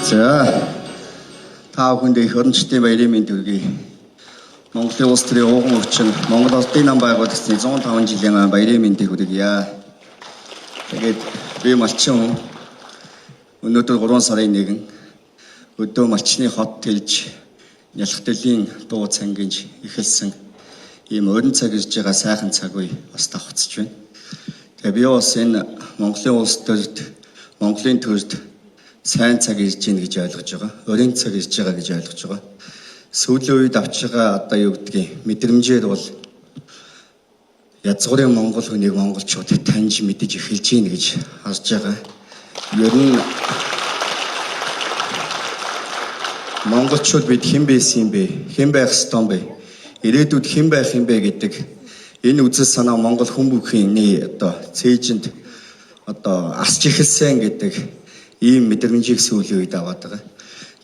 За, та бүхэнд их орончдын баярын мэнд хүргэе. Монголын улс төрийн ууган өвчин Монгол Ардын нам байгуулагдсаны 105 жилийн баярын мэндийг хүргье. Тэгээд би малчин хүн. Өнөөдөр 3 сарын 1 өдөө малчны хот тэлж нялх төлийн дуу цангинж эхэлсэн ийм орон цаг ирж байгаа сайхан цаг үе бас давхцаж байна. Тэгээ би бас энэ Монголын улс төрд, Монголын төрд сайн цаг ирж байна гэж ойлгож байгаа. Орон цаг ирж байгаа гэж ойлгож байгаа. Сүүлийн үед авч байгаа одоо юу гэдгийг мэдрэмжээр бол язгуурын монгол хүнийг монголчууд таньж мэдэж эхэлж байна гэж харж байгаа. Ер нь монголчууд бид хэн байсан юм бэ? Хэн байх ёстой юм бэ? Ирээдүйд хэн байх юм бэ гэдэг энэ үзэл санаа монгол хүн бүхний одоо цээжинд одоо асч эхэлсэн гэдэг ийм мэдрэмжийг сүүлийн үед аваад байгаа.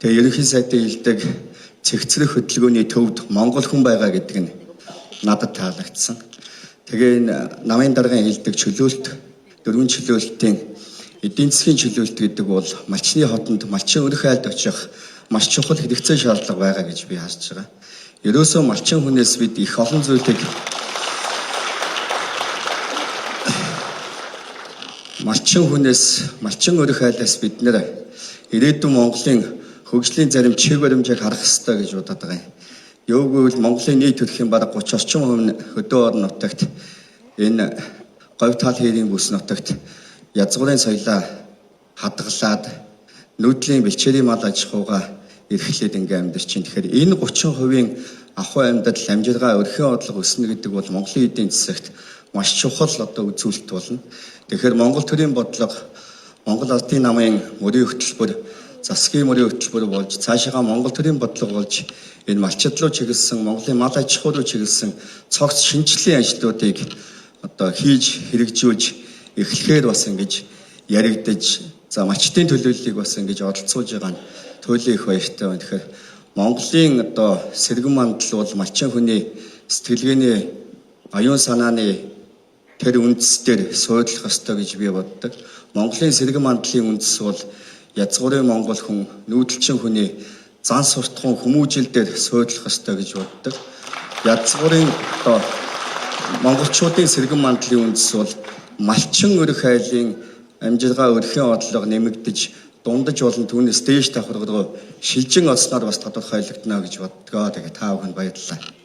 Тэгээ ерөнхий сайдын хэлдэг цэгцлэх хөдөлгөөний төвд монгол хүн байгаа гэдэг нь надад таалагдсан. Тэгээ энэ намын даргын хэлдэг чөлөөлт, дөрвөн чөлөөлтийн эдийн засгийн чөлөөлт гэдэг бол малчны хотонд малчин өрх айлд очих маш чухал хэрэгцээ шаардлага байгаа гэж би харж байгаа. Ерөөсөө малчин хүнээс бид их олон зүйлийг малчин хүнээс, малчин өрх айлаас бид нэр ирээдүйн Монголын хөгжлийн зарим чиг баримжааг харах ёстой гэж бодод байгаа юм. Юу гэвэл Монголын нийт төрхийн бараг 30 орчим хувь нь хөдөө орон нутагт энэ говь тал хоёрын бүс нутагт язгуурын соёлоо хадгалаад нүүдлийн бэлчээрийн мал аж ахуйгаа эрхлээд ингээ амьдарч чинь. Тэгэхээр энэ 30%-ийн ахуй амьдрал, амжиргаа, өрхийн одлого өснө гэдэг бол Монголын эдийн засагт маш чухал одоо үзүүлэлт болно. Тэгэхээр Монгол төрийн бодлого, Монгол Ардын намын мөрийн хөтөлбөр, засгийн мөрийн хөтөлбөр болж, цаашаагаа Монгол төрийн бодлого болж энэ малчид руу чиглэсэн, Монголын мал аж ахуй руу чиглэсэн цогц шинжлэлийн ажлуудыг одоо хийж хэрэгжүүлж эхлэхээр бас ингэж яригдаж, за малчдын төлөөллийг бас ингэж оролцуулж байгаа нь туйлын их баяртай байна. Тэгэхээр Монголын одоо сэргэн мандал бол малчин хүний сэтгэлгээний оюун санааны тэр үндэс дээр суудлах ёстой гэж би боддог. Монголын сэргэн мандлын үндэс бол язгуурын монгол хүн, нүүдэлчин хүний зан суртахуун хүмүүжил дээр суудлах ёстой гэж боддог. Язгуурын одоо монголчуудын сэргэн мандлын үндэс бол малчин өрх айлын амжиргаа, өрхийн одлого нэмэгдэж, дундаж болон түүнээс дээш давхарга руу шилжин олсноор бас тодорхойлогдоно гэж боддгоо. Тэгээ та бүхэнд баярлалаа.